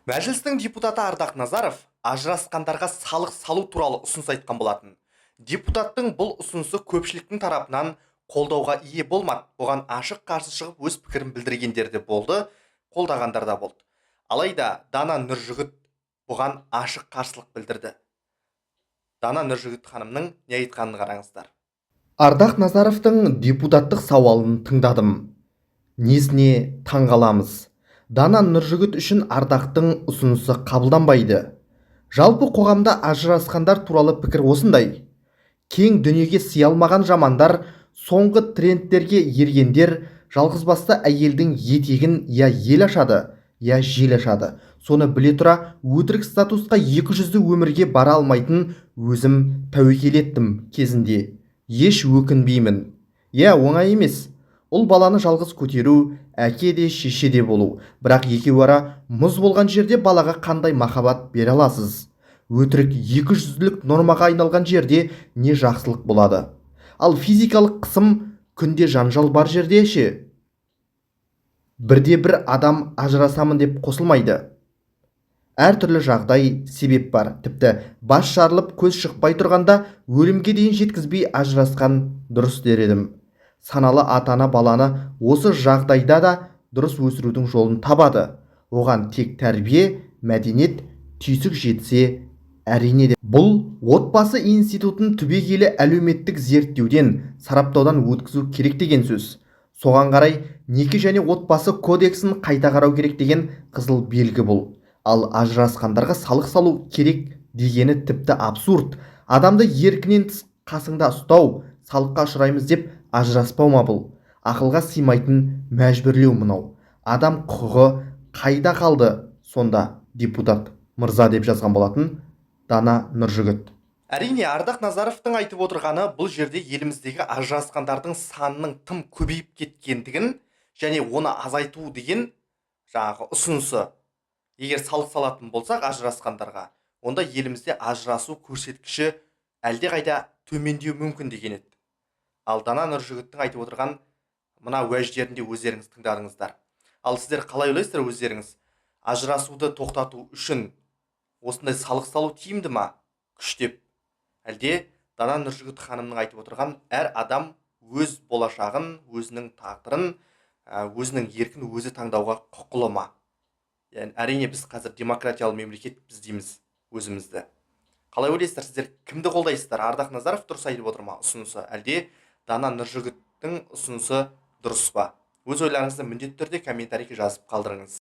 Мәжілістің депутаты Ардақ Назаров ажырасқандарға салық салу туралы ұсыныс айтқан болатын. Депутаттың бұл ұсынысы көпшіліктің тарапынан қолдауға ие болмады. Бұған ашық қарсы шығып, өз пікірін білдіргендер де болды, қолдағандар да болды. Алайда Дана Нұржігіт бұған ашық қарсылық білдірді. Дана Нұржігіт ханымның не айтқанын қараңыздар. Ардақ Назаровтың депутаттық сауалын тыңдадым. Несіне таңғаламыз? Дана Нұржігіт үшін Ардақтың ұсынысы қабылданбайды. Жалпы қоғамда ажырасқандар туралы пікір осындай. Кең дүниеге сыя алмаған жамандар, соңғы трендтерге ергендер. Жалғызбасты әйелдің етегін я ел ашады, я жел ашады. Соны біле тұра өтірік статусқа, екі жүзді өмірге бара алмайтын өзім тәуекел еттім кезінде. Еш өкінбеймін. Иә, оңай емес ұл баланы жалғыз көтеру, әке де, шеше де болу. Бірақ екеуара мұз болған жерде балаға қандай махаббат бере аласыз? Өтірік, екі жүзділік нормаға айналған жерде не жақсылық болады? Ал физикалық қысым, күнде жанжал бар жерде ше? Бірде бір адам ажырасамын деп қосылмайды. Әртүрлі жағдай, себеп бар. Тіпті бас жарылып, көз шықпай тұрғанда өлімге дейін жеткізбей ажырасқан дұрыс дер едім. Саналы ата ана баланы осы жағдайда да дұрыс өсірудің жолын табады. Оған тек тәрбие, мәдениет, түйсік жетсе, әрине де. Бұл отбасы институтын түбегейлі әлеуметтік зерттеуден, сараптаудан өткізу керек деген сөз. Соған қарай Неке және отбасы кодексін қайта қарау керек деген қызыл белгі бұл. Ал ажырасқандарға салық салу керек дегені тіпті абсурд. Адамды еркінен тыс қасыңда ұстау, салыққа ұшыраймыз деп ажыраспау ма? Бұл ақылға сыймайтын мәжбүрлеу мынау. Адам құқығы қайда қалды сонда, депутат мырза?» деп жазған болатын Дана Нұржігіт. Әрине, Ардақ Назаровтың айтып отырғаны бұл жерде еліміздегі ажырасқандардың санының тым көбейіп кеткендігін және оны азайту деген жаңағы ұсынысы. Егер салық салатын болсақ ажырасқандарға, онда елімізде ажырасу көрсеткіші әлдеқайда төмендеуі мүмкін деген еді. Ал Дана Нұржігіттің айтып отырған мына уәждерін де өздеріңіз тыңдадыңыздар. Ал сіздер қалай ойлайсыздар өздеріңіз? Ажырасуды тоқтату үшін осындай салық салу тиімді ма күштеп, әлде Дана Нұржігіт ханымның айтып отырған әр адам өз болашағын, өзінің тағдырын, өзінің еркін өзі таңдауға құқылы ма? Яғни, әрине, біз қазір демократиялы мемлекетпіз дейміз өзімізді. Қалай ойлайсыздар, сіздер кімді қолдайсыздар? Ардақ Назаров дұрыс айтып отыр ма ұсынысы, әлде Дана Нұржігіттің ұсынысы дұрыс па? Өз ойларыңызды міндетті түрде комментарийге жазып қалдырыңыз.